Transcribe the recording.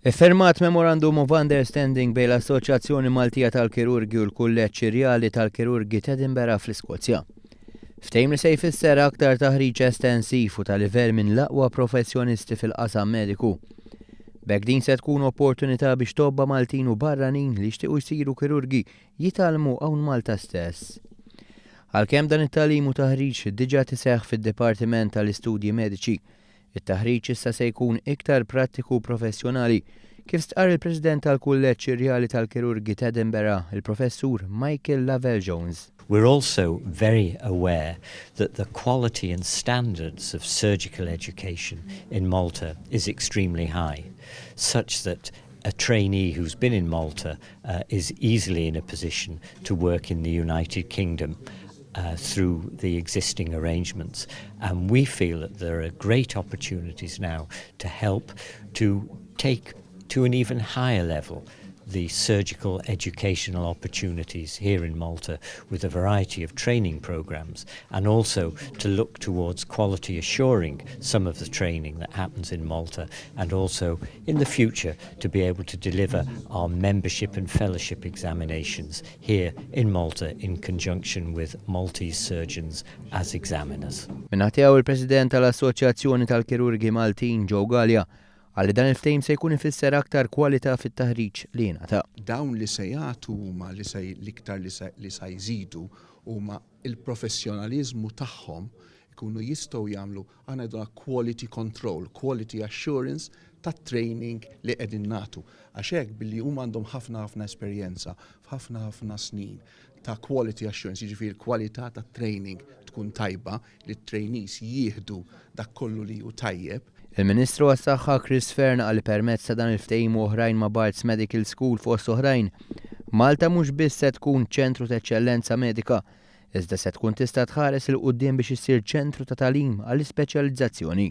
Iffirmat Memorandum of Understanding bejn l-Assoċjazzjoni Maltija tal-Kirurgi u l-Kulleġġ Irjali tal-Kirurgi t'Edinburgh fl-Iskozja. Ftehim li se jfisser aktar taħriġ estensiv u ta' livell minn l-aqwa professjonisti fil-qasam mediku. B'hekk din se tkun opportunità biex tobba Maltin u barranin li jixtiequ jsiru kirurgi jitgħallmu hawn Malta stess. Għalkemm dan it-tagħlim u taħriġ diġà tiseħħ fid-Dipartiment tal-Istudji Mediċi, It-taħriġ issa se jkun iktar prattiku u professjonali, kif stqarr il-President tal-Kulleġġ Irjali tal-Kirurgi t'Edinburgh, il-Professur Michael Lavelle Jones. We're also very aware that the quality and standards of surgical education in Malta is extremely high, such that a trainee who's been in Malta uh, is easily in a position to work in the United Kingdom uh, through the existing arrangements. And we feel that there are great opportunities now to help to take to an even higher level the surgical educational opportunities here in Malta with a variety of training programs and also to look towards quality assuring some of the training that happens in Malta and also in the future to be able to deliver our membership and fellowship examinations here in Malta in conjunction with Maltese surgeons as examiners. Min-naħa tiegħu il-President tal-Assoċjazzjoni tal-Kirurgi Maltin Joe Galea qal li dan il-ftehim se jkun ifisser aktar kwalità fit-taħriġ li jingħata. Dawn li se jagħtu huma li se l-iktar li se li sa jżidu huma il-professjonaliżmu tagħhom ikunu jistgħu jagħmlu aħna ngħidulha quality control, quality assurance tat-training li qegħdin nagħtu. Għax hekk billi huma għandhom ħafna ħafna esperjenza f'ħafna ħafna snin ta' quality assurance, jiġifieri l-kwalità tat-training tkun tajba, li t-trainees jieħdu dak kollu li hu tajjeb. Il-Ministru għas-Saħħa Chris Fearne qal li permezz ta' dan il-ftehim u oħrajn ma' Barts Medical School fost oħrajn, Malta mhux biss se tkun ċentru ta' eċċellenza medika, iżda se tkun tista' tħares 'il quddiem biex issir ċentru ta' tagħlim għall-ispeċjalizzazzjoni.